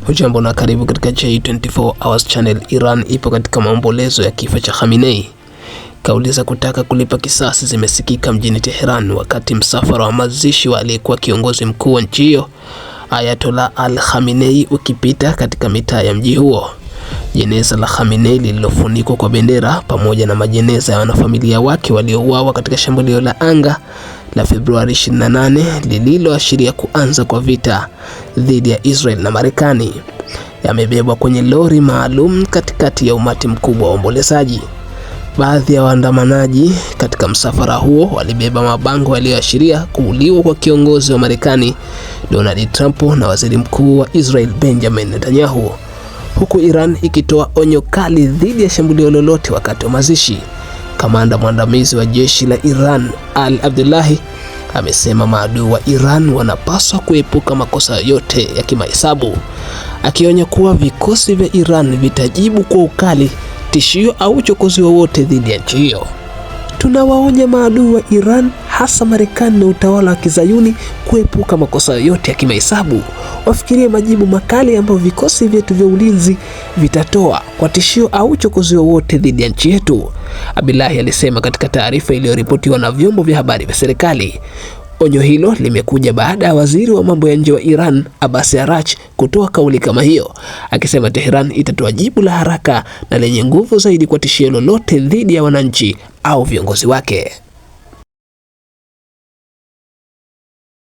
Hujambo na karibu katika J24 Hours Channel. Iran ipo katika maombolezo ya kifo cha Khamenei. Kauli za kutaka kulipa kisasi zimesikika mjini Tehran wakati msafara wa mazishi wa aliyekuwa kiongozi mkuu wa nchi hiyo Ayatollah Al Khamenei ukipita katika mitaa ya mji huo. Jeneza la Khamenei lililofunikwa kwa bendera pamoja na majeneza ya wanafamilia wake waliouawa katika shambulio la anga la Februari 28 lililoashiria kuanza kwa vita dhidi ya Israel na Marekani yamebebwa kwenye lori maalum katikati ya umati mkubwa wa waombolezaji. Baadhi ya waandamanaji katika msafara huo walibeba mabango yaliyoashiria kuuliwa kwa kiongozi wa Marekani Donald Trump na waziri mkuu wa Israel Benjamin Netanyahu, huku Iran ikitoa onyo kali dhidi ya shambulio lolote wakati wa mazishi. Kamanda mwandamizi wa jeshi la Iran Al Abdullahi amesema maadui wa Iran wanapaswa kuepuka makosa yote ya kimahesabu, akionya kuwa vikosi vya Iran vitajibu kwa ukali tishio au uchokozi wowote dhidi ya nchi hiyo. Tunawaonya maadui wa Iran, hasa Marekani na utawala wa Kizayuni, kuepuka makosa yote ya kimahesabu. Wafikirie majibu makali ambayo vikosi vyetu vya ulinzi vitatoa kwa tishio au uchokozi wowote dhidi ya nchi yetu, Abdullahi alisema katika taarifa iliyoripotiwa na vyombo vya habari vya serikali. Onyo hilo limekuja baada ya waziri wa mambo ya nje wa Iran Abbas Araghchi kutoa kauli kama hiyo, akisema Tehran itatoa jibu la haraka na lenye nguvu zaidi kwa tishio lolote dhidi ya wananchi au viongozi wake.